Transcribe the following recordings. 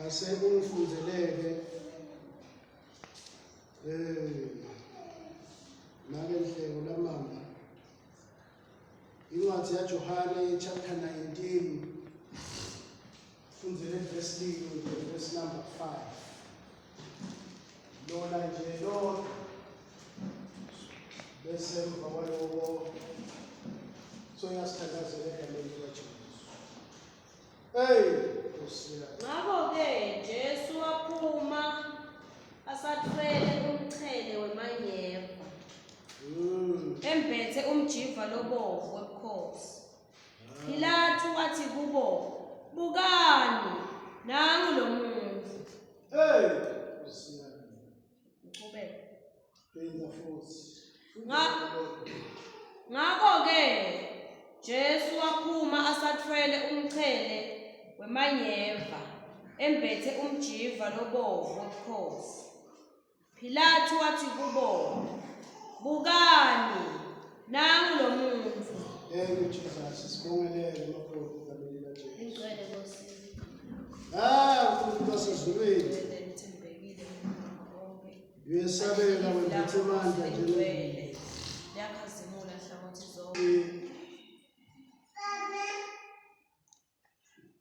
Ase ungifundzeleke eh make Nhleko lamamba incwadi yaJohane chapter 19 fundzele verse linye nje verse number 5 lona nje lodwa bese emva kwaloko soyasithandazela egameni likaJesu. Hey, Nkosi yami. Ngakho-ke Jesu waphuma asathwele umqhele wemanyeva, embethe umjiva lobovu webukhosi. Pilatu wathi kubo, Bukani, nangu lo muntu. Hey, Nkosi yami. Ngiqhubeke. Phinda futhi. Ngakho-ke Jesu waphuma asathwele umqhele wemanyeva, embethe umjiva lobovu wobukhosi. Pilatu wathi kubo, Bukani, nangu lo muntu. Thank you Jesus. Sibongelele makoti egameni likaJesu. Ingcwele Nkosi. Ah, uNkulunkulu wasezulwini. Ingcwele lithembekile konke. Uyesabeka wembethe amandla njengoba Ingcwele. Liyakhazimula hlangothi zonke.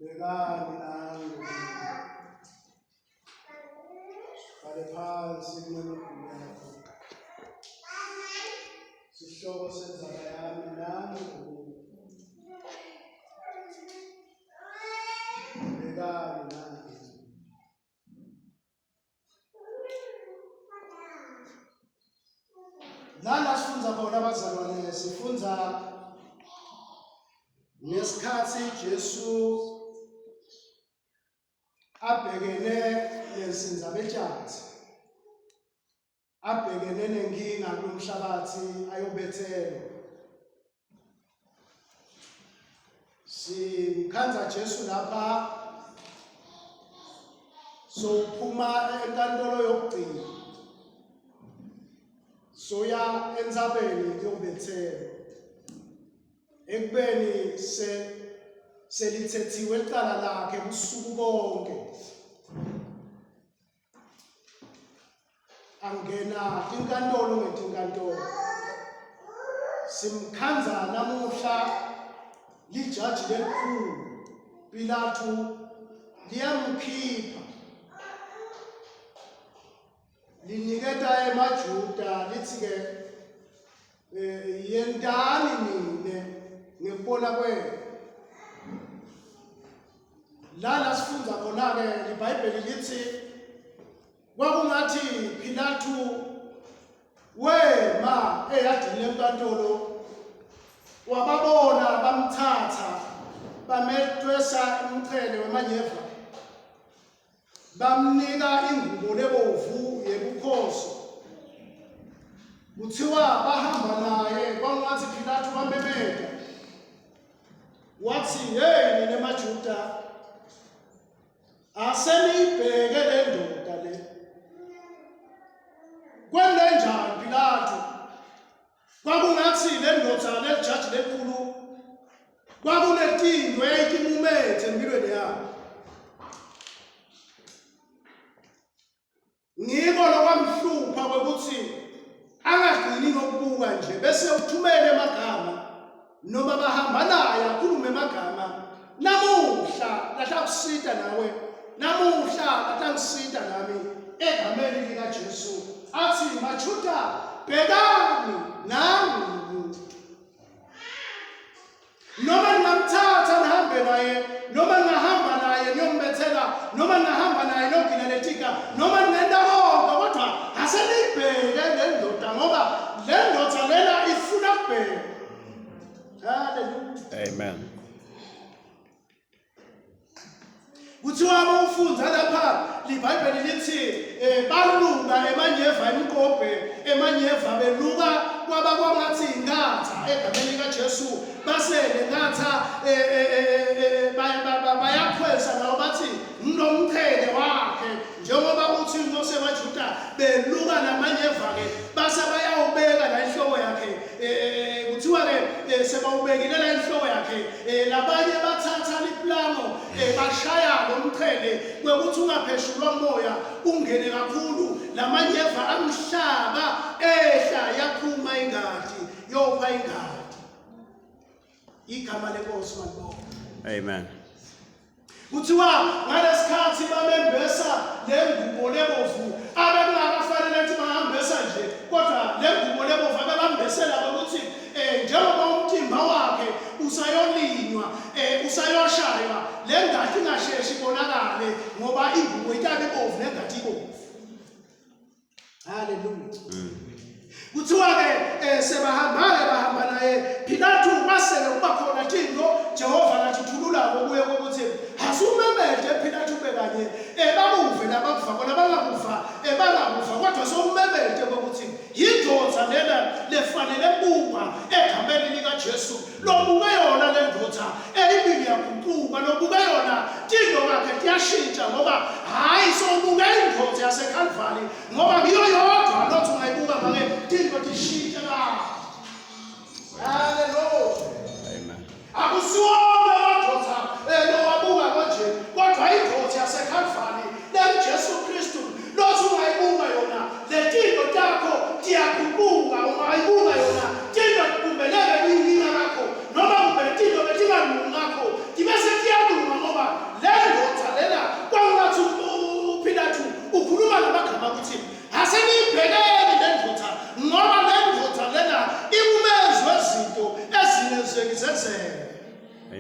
Bhekani nangu. Bhale phansi kunamagula yakho. Sihloko senzaba yami nangu. Bhekani nangu. Lana sifundza khona abazalwane sifundza ngesikhathi Jesu abhekene nensinzabetshathi abhekene nenkinga kulomhlabathi ayobethelwa Simkhandza Jesu lapha sophuma enkantolo yokugcina soya entsabeni yokubethelwa ekubeni se selithethiwe icala lakhe busuku bonke angena tinkantolo ngetinkantolo simkhandza namuhla lijaji lelikhulu Pilatu liyamkhipha liniketa emaJuda lithi ke eh, yentani nine ngekubona kwenu lana sifunda khona-ke libhayibheli lithi kwakungathi Pilatu wema eyadini lenkantolo wababona bamthatha bametwesa umqhele wemanyeva bamnika ingubo lebovu yebukhosi kuthiwa bahamba naye kwangathi Pilatu wamemeta wathi hey nina maJuda aseniyibheke le ndoda le kwende njani Pilatu kwakungathi le ndoda lelijaji lekhulu kwakunetinto eyayikimumethe empilweni yabo Ngiko lokwamhlupha kwekuthi angagcini ngokubuka nje bese uthumele emagama noma bahamba naye akhulume emagama namuhla lahlakusita nawe namuhla latangisita nami egameni likaJesu athi majuda bhekani nangu umuntu noma ningamthatha nihambe naye noma ningahamba naye niyombethela noma ningahamba naye niyogila letika noma ningenta konke kodwa aseniyibheke le ndoda ngoba le ndoda lena ifuna kubheka haleluya amen Kuthiwa uma ufunda lapha liBhayibheli lithi eh, baluka emanyeva emqobhe emanyeva beluka kwaba kwangathi inkatha egameni likaJesu base lenkatha eh, eh, bayakhwesa nawo bathi ngilomqhele wakhe njengoba uthi inkosi yabaJuda beluka namanyeva-ke base bayawubeka la inhloko yakhe kuthiwa-ke sebawubekile la inhloko yakhe Eh labanye bathatha lipulango eh bashaya lomqhele kwekuthi ungapheshulwa moya ungene kakhulu lamanyeva amhlaba ehla yaphuma ingati yopha ingati igama lenkosi malibonga. Amen. Kuthiwa ngalesikhathi babembesa le ngubo lebovu abekungakafanele ukuthi bahambesa nje kodwa le ngubo lebovu abebambesela ukuthi eh njengoba umthimba wakhe usayolinywa eh usayoshaywa le ngadi ingasheshi ibonakale ngoba ingubo itabe ibovu nengadi ibovu. Haleluya. Kuthiwa ke eh, sebahamba-ke bahamba naye Pilatu kwasele kuba khona tinto Jehova lathithululako kuye kokuthi asumemede Pilatu ube kanye eh, bakuve labakuva kona bangakuva eh, bangakuva kodwa sowumemede kokuthi yindoda lena lefanele kuba egameni likaJesu lobuke yona le ndoda eyibili yaguquka lobuke yona tinto kakhe tiyashintsha ngoba hhayi sowubuke indoda yaseKalvari ngoba ngiyo yodwa lothi ungayibuka make tinto tishintshe kahle. Haleluya. Amen. Akusiwona amadoda lowabuka konje kodwa indoda yaseKalvari lenguJesu Kristu lothi ungayibuka yona letinto takho tiyaguquka ungayibuka yona tinto kumbeleke kuyinkinga yakho noma kumbe tinto betingalungi ngakho tibe setiyalunga ngoba le ndoda lena kwangathi uPilatu ukhuluma ngamagama ukuthi aseniyibhekeni le ndoda ngoba le ndoda lena iwumenzi wezinto ezingezeki zenzeke.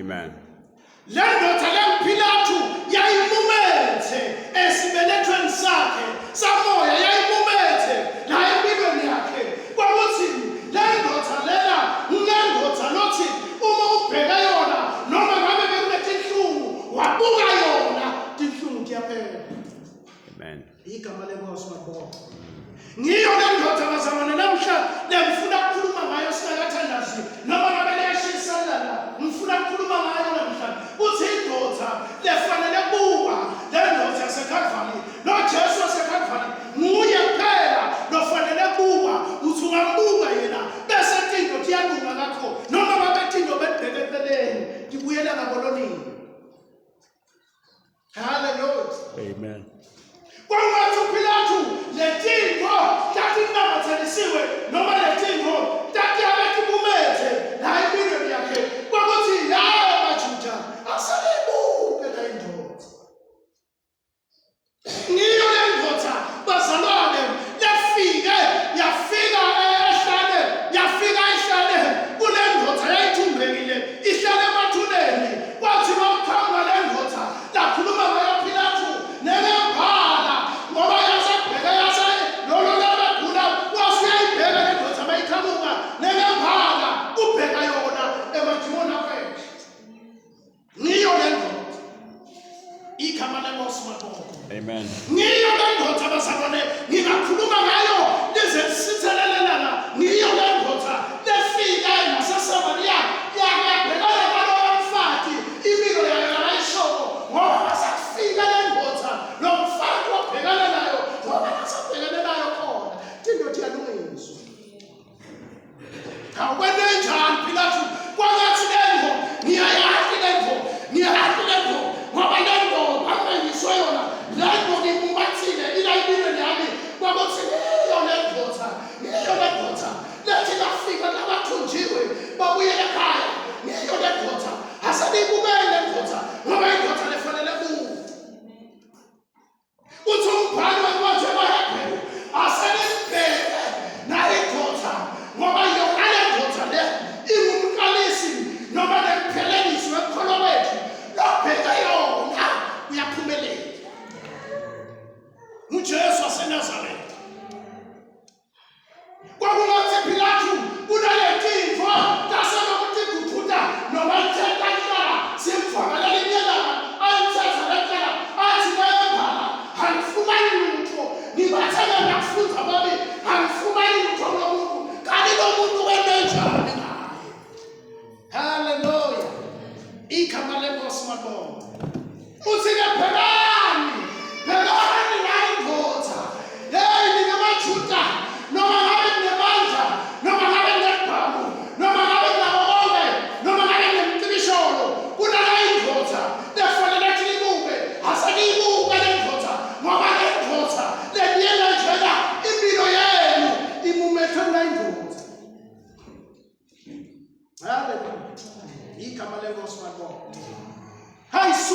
Amen. Le ndoda lenguPilatu yayimumethe esibelethweni sakhe samoya, yayimumethe la empilweni yakhe kwakuthi le ndoda lena ngendoda lothi uma ubheka yona noma ngabe bekunetinhlungu wabuka yona tinhlungu tiyaphela. Amen. Igama lenkosi mabonga. Ngiyo le ndoda bazalwane namhla lengifuna ukukhuluma ngayo singakathandazi noma ngabe liyashisa lana ngifuna ukukhuluma ngayo namhla uthi indoda lefanele kuwa le ndoda yaseKalvari lo Jesu waseKalvari nguye kuphela lofanele kuwa uthi ungambuka yena bese tinto tiyalunga ngakho noma ngabe tinto bedibheke eceleni tibuyela ngabolonini. Hallelujah. Amen. Kwangathi uPilatu letinto tatinamatheliswe noma letinto tatiyabe tibumethe la empilweni yakhe kwakuthi lawo maJuda aselibuke la indoda. Ngiyo le ndoda bazalwane lefike yafika ehlane yafika ehlane kule ndoda yayithumbekile ihlale emathuneni kwathi bakuqhamuka le ndoda lakhuluma ngayo Pilatu nengembala ngoba yasebheke yase lolo labagula wasuyayibheka le ndoda mayiqhamuka nengembala kubheka yona emadimoni akwethu. Ngiyo le ndoda igama lenkosi mabongo. Amen. Ngiyo le ndoda bazalwane ngingakhuluma ngayo lize lisithelelelana ngiyo le ndoda lefika naseSamariya yabhekana nalowo mfati impilo yayo yakayishoko ngoba basakufika le ndoda lo mfati wabhekana nayo ngoba basabhekene nayo khona tinto tiyalungiswa. Awukwenzenjani Pilatu? Kwangathi lento ngiyayazi lento, ngiyayazi lento ngoba lento banganyiswe yona lento ngimumbathile ila empilweni yami kwakuthi ngiyo le ndoda, ngiyo le ndoda lethi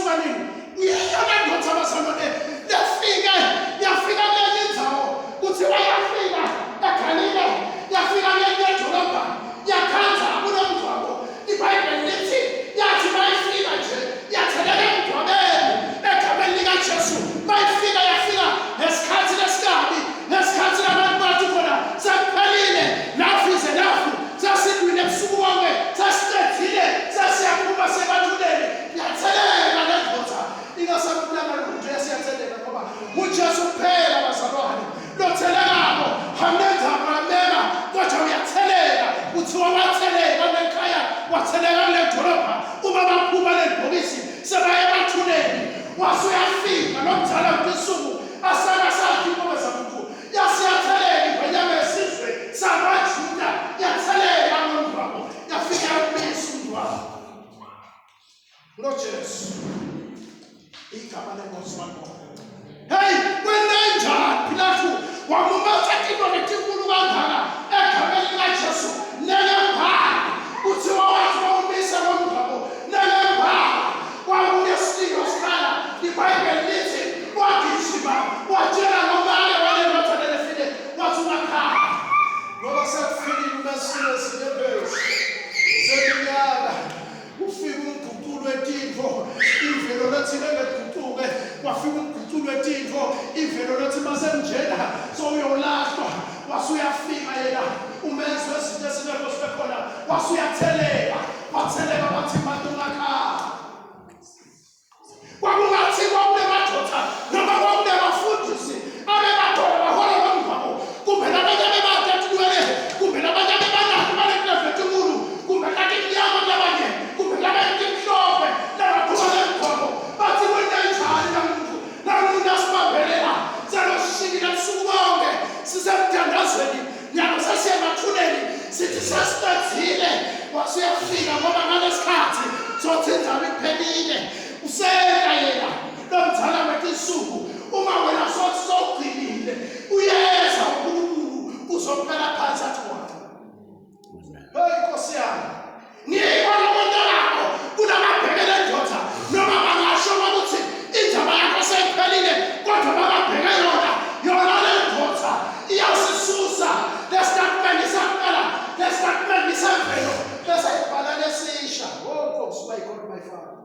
lisuka nini? Ngiyo le ndoda bazalwane lefike yafika kulenye indzawo kuthiwa yafika eGalile yafika kulenye idolobha yakhandza kunomngcwabo. IBhayibheli lithi yathi mayifika nje yatheleka emngcwabeni egameni likaJesu. Mayifika yafika ngesikhathi lesikabi, ngesikhathi labantu bathi khona sekuphelile, nafize nafu sesilwile ebusuku bonke, sesiqedile, sesiyaphuma sebathuleni. Yatheleka le ndoda ingasabulanga lutho, yasiyatheleka ngoba nguJesu kuphela bazalwane lothelekako. Hamnenzaba amema kodwa uyatheleka. Kuthiwa watheleka kulekhaya, watheleka kule dolobha. Uma baphuma lelibhokisi sebaye emathuneni, wase uyafika lo mdala mntisuku asake sakhe inkomo zamuntu. Yasiyatheleka ingwenyama yesizwe sakwaJuda, yatheleka ngomngcwabo, yafika yamisa umngcwabo noJesu. Igama lenkosi malibonga. Hey, kwenenjani Pilatu wamumatha into letinkulu kangaka egameni likaJesu nengembala. Kuthiwa wathi wawumisa lo mngcwabo nengembala kwakunesililo sikhala. IBhayibheli lithi wagijima watshela nomake wale ndoda lelefile, wathi ungakhala ngoba sekufikile umesile sinyembezi seminyaka. Kufika umguculo wetintfo, imvelo lethi engegucuke. Kwafika umguculo wetintfo, imvelo lethi masenjena sowuyolahlwa. Wasuyafika yena umenzi wezinto ezingekho sibe khona, wasuyatheleka, watheleka wathi bantu ungakhala. Kwakungathi kwakunemadoda noma kwakunabafundisi abebadoda bahola lomngcwabo, kumbe labanye abebatatulwele, kumbe labanye abebanako balekulevu etinkulu, kumbe kati mnyama kulabanye, kumbe labanye timhlophe labaphuma lemngcwabo. Bathi kwentanjani lamuntu lamuntu asibambelela seloshikile busuku bonke sisemthandazweni, nyalo sesiyemathuneni, sithi sesiqedile. Wasuyafika ngoba ngalesikhathi sothi indaba iphelile, useka yena lomdala wetinsuku. Uma wena sothi sowugcinile, uyeza uNkulunkulu uzophela phansi athi wona. Hey Nkosi yami, ngikho lokontakako kulababheke le ndoda, noma bangasho ukuthi indaba yakho seyiphelile, kodwa bababheke yona yona le ndoda iyasisusa le statement isakuqala, le statement isemvelo, bese ibhala lesisha. Oh Nkosi, my God, my Father.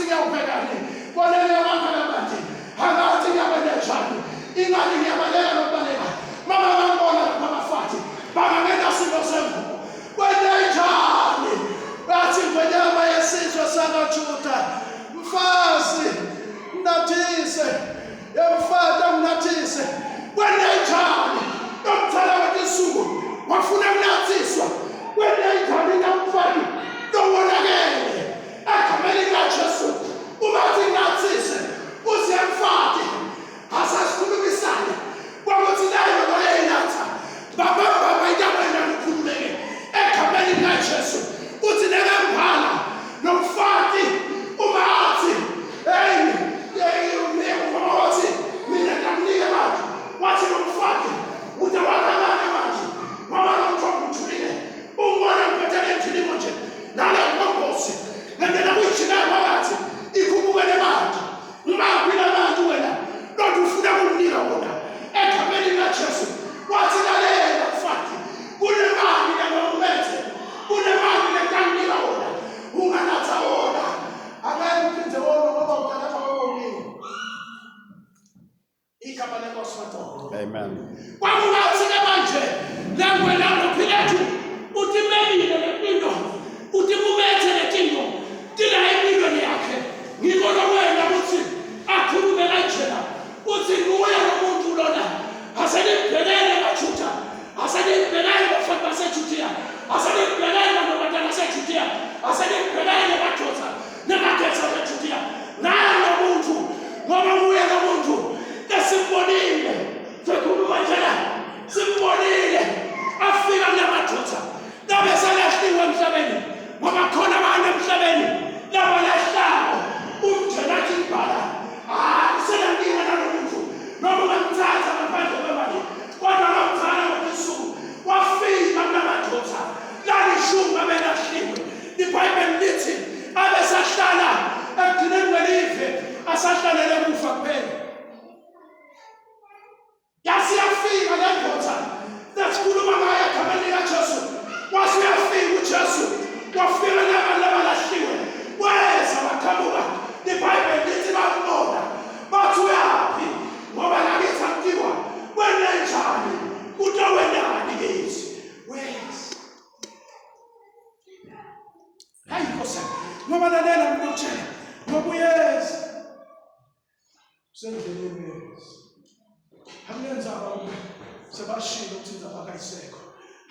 kutsi ngiyawubhekani konele kangaka manje angathi ngiyakwenenjani ingani ngiyabaleka nokubaleka mama bangibona lapha abafati bangangena simo sengubo kwenenjani bathi ngwenyama yesizwe sakajuda mfazi mnathise yemfata mnathise kwenenjani lomthala wetinsuku wafuna kunathiswa kwenenjani namfati lowonakele egameni likaJesu uma athi nginathise uthi emfati asasikhulumisane kwakuthi naye nobayayinatha baba baba intabena nikhululeke egameni likaJesu uthi nekembala nomfati uma athi hey wathi mina ngiyakunika manje wathi nomfati ude wakangane manje ngoba lo mthombo uthulile Ungibona ngiphethe le nje nale nkombosi ngendlela kuyijikayo phakathi ikhuphuke manje ngimaphi labantu wena kodwa ufuna kumnika wona egameni likaJesu wathi lalela mfati kunemali lengokumethe kunemali lekanginika wona unganatha wona angeke uphinde wona ngoba utanatha wobonile Igama lenkosi madoda. Amen. Kwakungathi ke manje lengwena lophilethu utimekile lempilo utimumethe letinto tila empilweni yakhe ngiko lokwena ukuthi akhulume kanjena uthi nguye lo muntu lona asenibhekele majuda asenibhekele bafana basejudiya asenibhekele mantombazane asejudiya asenibhekele madoda nemagetha asejudiya naye lo muntu ngoba nguye lo muntu esimbonile sikhuluma njena simbonile afika kulamadoda labe selahliwe emhlabeni ngoba khona abantu emhlabeni labalahlako umndeni athi ibhala hayi senankinga nalo muntu noma ungamthatha ngaphandle kwemali kodwa lomfana ngobusuku wafika kulamadoda lalishumi abelahliwe ibhayibheli lithi abesahlala ekugcineni kwelive asahlalele kufa kuphela Yase yafika le ndoda lesikhuluma ngayo egameni likaJesu. Wase uyafika uJesu, wafika nabantu labalahliwe. Weza waqhamuka. IBhayibheli lithi bambona. Bathi uyaphi? Ngoba lakithi akuthiwa wenenjani? Utowenani kithi? Weza. Hayi Nkosi, ngoba lalela ngikutshela, ngoba uyeza. Usendleleni uyeza. Anginenzaba sebashilo ukuthi indzaba kayisekho.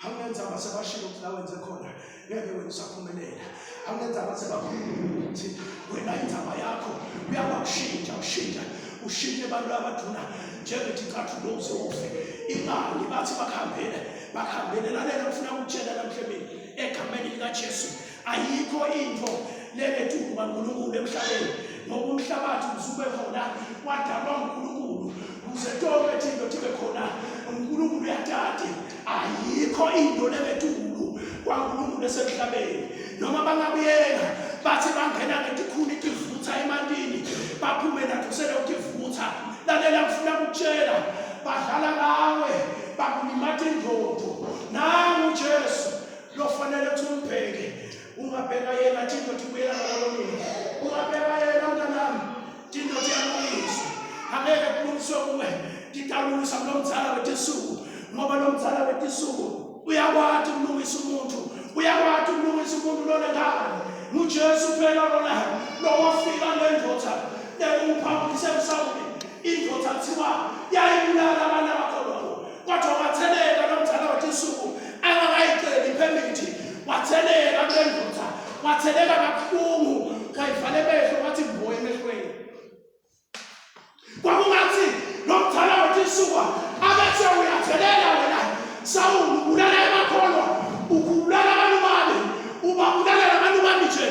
Anginenzaba sebashilo ukuthi la wenze khona ngeke wena usaphumelela. Anginenzaba sebakhuluma ukuthi wena indzaba yakho uyaba kushintsha ushintsha ushintshe abantu abaduna njengethi icathulo uze ufe. Imali bathi bakuhambele bakuhambele lalela ngifuna ukutshela namhlanje mina egameni likaJesu Ayikho into lengetulu kaNkulunkulu emhlabeni ngoba umhlabathi uzube khona wadalwa uNkulunkulu ukuze tonke tinto tibe khona uNkulunkulu uyatati ayikho into lengetulu kwaNkulunkulu esemhlabeni noma bangabuyela bathi bangena ngetikhuni tivutha emantini baphume nato selokuvutha lalela ngifuna ukutshela badlala ngawe bakulimata ingqondo nangu Jesu lofanele ukuthi umbheke ungabheka yena thinto tibuyela ngakolonini ungabheka yena mntanami thinto tiyalungiswa angeke kulungiswe kuwe titalungisa kulo mdzala wetisuku ngoba lo mdzala wetisuku uyakwati ukulungisa umuntu uyakwati ukulungisa umuntu lonenkani ngujesu phela lona lowafika nendoda lewumphambukise emsawuli indoda kuthiwa yayibulala abantu abakholwayo Kodwa watheleka lo mdala wathi insuku angakayiceli iphemithi watheleka kule ndoda watheleka kabuhlungu wayivala emehlo wathi mbo emehlweni kwakungathi lo mdala wathi insuku abethe uyathelela wena sawulu ubulala emakholwa ubulala abantu bami ubabulalela abantu bami nje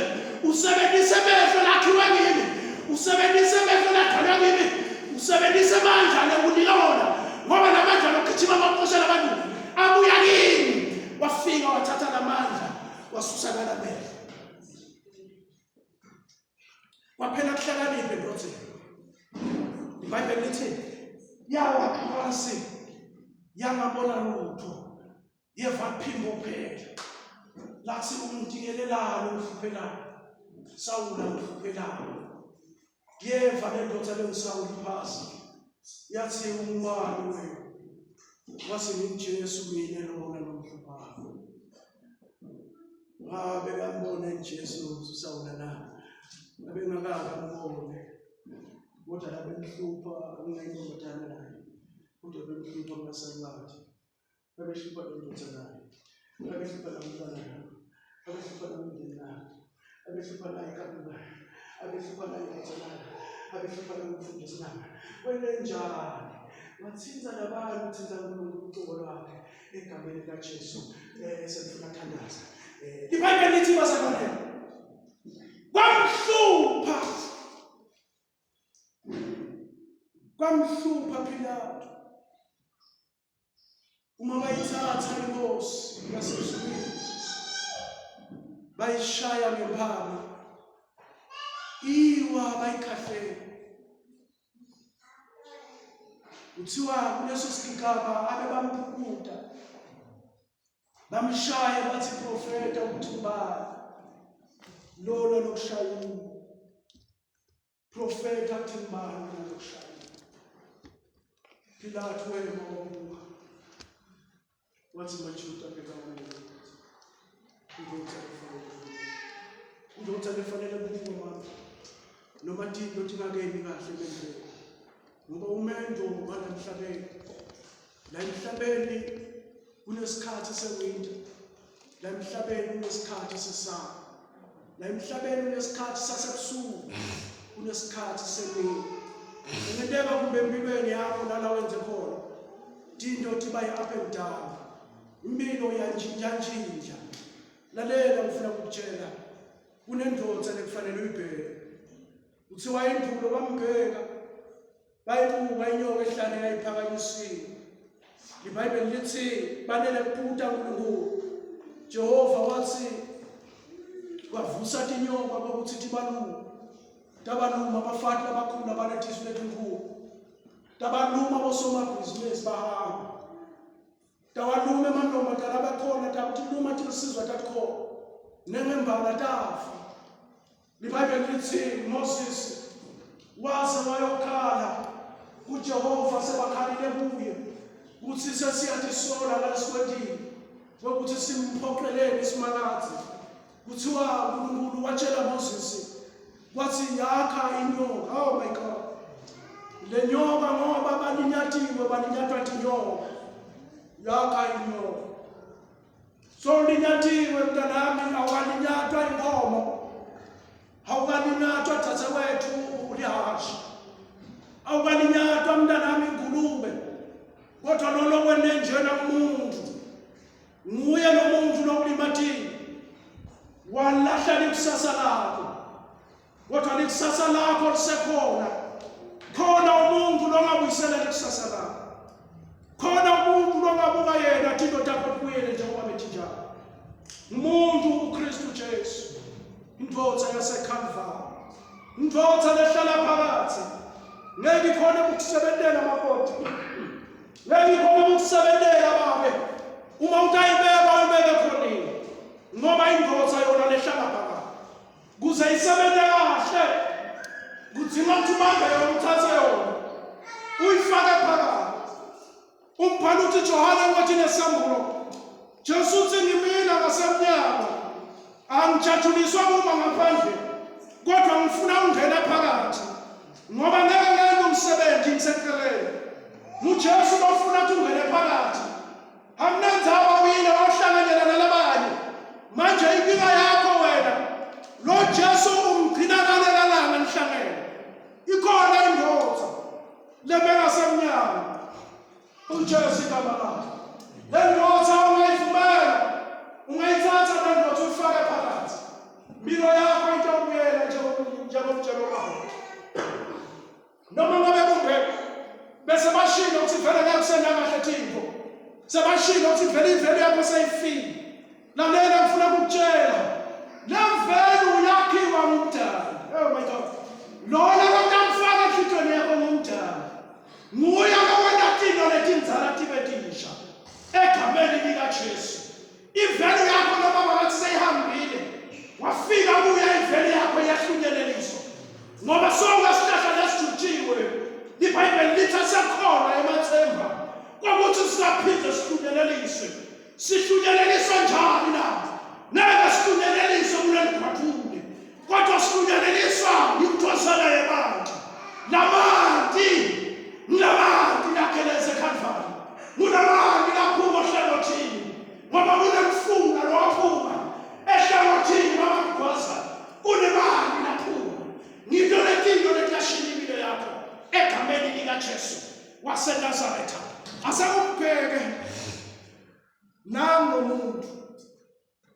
usebenzise emehlo lakhiwe kimi usebenzise emehlo ladalwa kimi usebenzise amandla lekunika wona ngoba lamandla lokugijima amaxosha labantu abuya kimi wafika wathatha lamandla wasusa kalamehlo kwaphela kuhlakaniphe ndodeni ibhayibheli lithi yawa phansi yangabona lutho yeva phimbo kuphela lathi ungitingelelani ungihluphelani sawula ungihluphelani. Yeva le ndoda lengisawuli phasi. Yathi ungubani wena? Wathi nginguJesu mina lona lomhluphayo. Ngabe kambona uJesu usawula na? Ngabe ngakake ambone. Kodwa labemhlupha ngingentombazana naye. Kodwa bemhlupha kungasalwathi. Babehlupha indoda naye. Babehlupha nomntwana naye. Babehlupha nomndeni naye. Babehlupha naye kabuka. Babehlupha naye indoda naye. Babehlupha nomfundisi naye. Wena njani? Wathinta labantu, uthinta uNkulunkulu uqobo lwakhe egameni likaJesu. Eh sengifuna thandaza. Eh iBhayibheli lithi bazalwane kwamhlupha kwamhlupha Pilato Uma bayithatha inkosi yasezulwini bayishaya ngempama iwa bayikhahlela kuthiwa kuleso sigigaba abe bamphukuta bamshaye bathi profeta ukuthi ubani lolo lokushayile Profeta athi ngubani lokushaya. Pilatu wema wabuka. Wathi maJuda bhekani indoda efanele. Indoda lefanele kubuka mama. Noma tinto tingakemi kahle bendlela. Ngoba umendo walamhlabeni. La emhlabeni kunesikhathi sewinter. La emhlabeni kunesikhathi sesama. La emhlabeni kunesikhathi sasebusuku, kunesikhathi semini. Kungenteka kumbe empilweni yakho lala wenze khona. Tinto tiba yi-up and down. Impilo iyantshintshantshintsha. Lalela ngifuna ukukutshela kunendoda lekufanele uyibheke. Kuthiwa indulo bambheka bayibuka inyoka ehlane yayiphakanyisiwe. IBhayibheli lithi banele kuputa uNkulunkulu. Jehova wathi wavusa tinyoka kwakuthi tibaluma. Tabaluma abafati abakhulu abanetisu letinkulu. Tabaluma bosomabhizinisi bahamba. Tawaluma emantombazana abakhona takutiluma tinsizwa tatikhona nengembala tafa. LiBhayibheli lithi Moses waze wayokhala kuJehova sebakhalile kuye kuthi sesiyatisola ngalesikwentile kwekuthi simphoqeleni isimakadze kuthiwa uNkulunkulu watshela Moses wathi yakha inyoka oh my God le nyoka ngoba balinyatiwe balinyatwa tinyoka yakha inyoka so linyatiwe mntanami awukalinyatwa inkomo awukalinyatwa dadewethu ulihashi awukalinyatwa mntanami ingulube kodwa lolo kwenenjena umuntu nguye lo muntu lokulimatile walahla likusasa lakho kodwa likusasa lakho lisekhona khona umuntu longabuyisela likusasa lakho khona umuntu longabuka yena athi indoda yakho kubuyele njengoba bethi njalo umuntu uKristu Jesu indoda yaseCalvary indoda lehlala phakathi ngeke ikhone ukusebentela makoti Ngeke ikhona ukusebentela babe. Uma utayibeka uyibeke khonini. Ngoba indoda yona lehlala phakathi. Kuze isebenze kahle. Kudzinga ukuthi ubambe yona uthathe yona. Uyifake phakathi. Umbhalo uthi Johane encwadini yesambulo. Jesu uthi ngimina ngasemnyango. Angijatshuliswa kuma ngaphandle kodwa ngifuna ungena phakathi ngoba ngeke ngenze umsebenzi ngiseceleni. NguJesu lofuna ukuthi ungene phakathi. Akunandzaba uyile wahlanganyela nalabanye. Manje inkinga yakho wena lo Jesu umgcina kalelalanga nihlangene. Ikhona indoda lebengasemnyango uJesu igama lakhe. Le ndoda ungayivumela, ungayithatha le ndoda uyifake phakathi. Impilo yakho itobuyela njengomjelo wakho. Noma ngabe kumbe bese bashilo ukuthi vele ngeke kusenakahle tintfo. Sebashilo ukuthi vele ivelu yakho seyifile. Lalela ngifuna ukukutshela. Le mvelo yakhiwa ngumdali. Oh my God. Lona lotamfaka enhlitweni yakho ngumdali. Nguye lowenta tintfo letindzala tibe tinsha. Egameni likaJesu. Ivelu yakho noma bangathi seyihambile. Wafika kuya ivelu yakho yahlunyeleliswa. Ngoba sonke sihlahla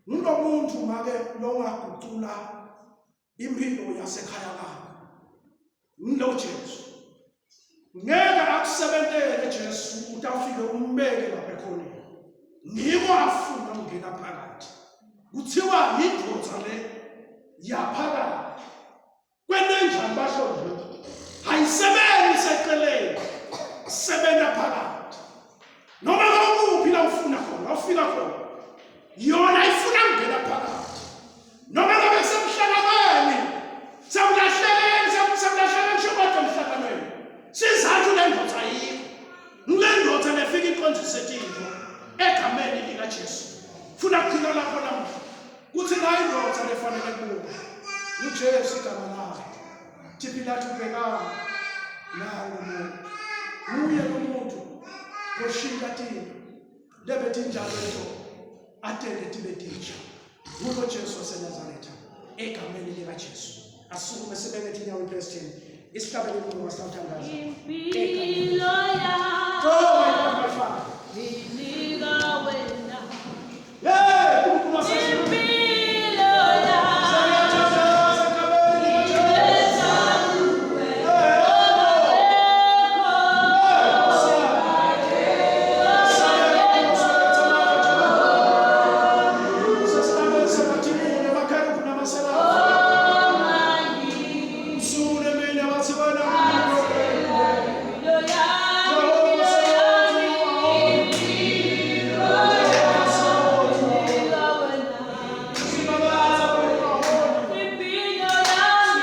Ngulomuntu make longagucula impilo yasekhaya lakho. Ngilo Jesu. Ngeke akusebentele Jesu utawufike umbeke lapha ekhoneni. Ngiko afuna ukungena phakathi. Kuthiwa yindvodza le yaphakathi. Kwenenjani basho nje. Ayisebenzi seceleni. Sebenza phakathi. Noma ngakuphi la ufuna khona, ufika khona. Yona ifuna kungena phakathi. Noma ngabe kusemhlanganweni, sekulahlekeni, sekulahlekeni ngisho kodwa emhlanganweni. Sizathu le ndoda ayikho. Ngile ndoda lefika iqondise tintfo egameni likaJesu. Funa kuphila lapho namuhla. Kuthi nayi indoda lefanele kubuka. UJesu igama lakhe. Thi Pilato ubhekana nangu umuntu. Nguye lo muntu oshintsha tinto. Lebe tinjalo nto atende tibe tintsha. Ngulo Jesu waseNazaretha egameni likaJesu. Asukume sibeke tinyawo ePreston. Isihlabelelo ngoba sithandaza. Impilo yami Oh my God, my Father.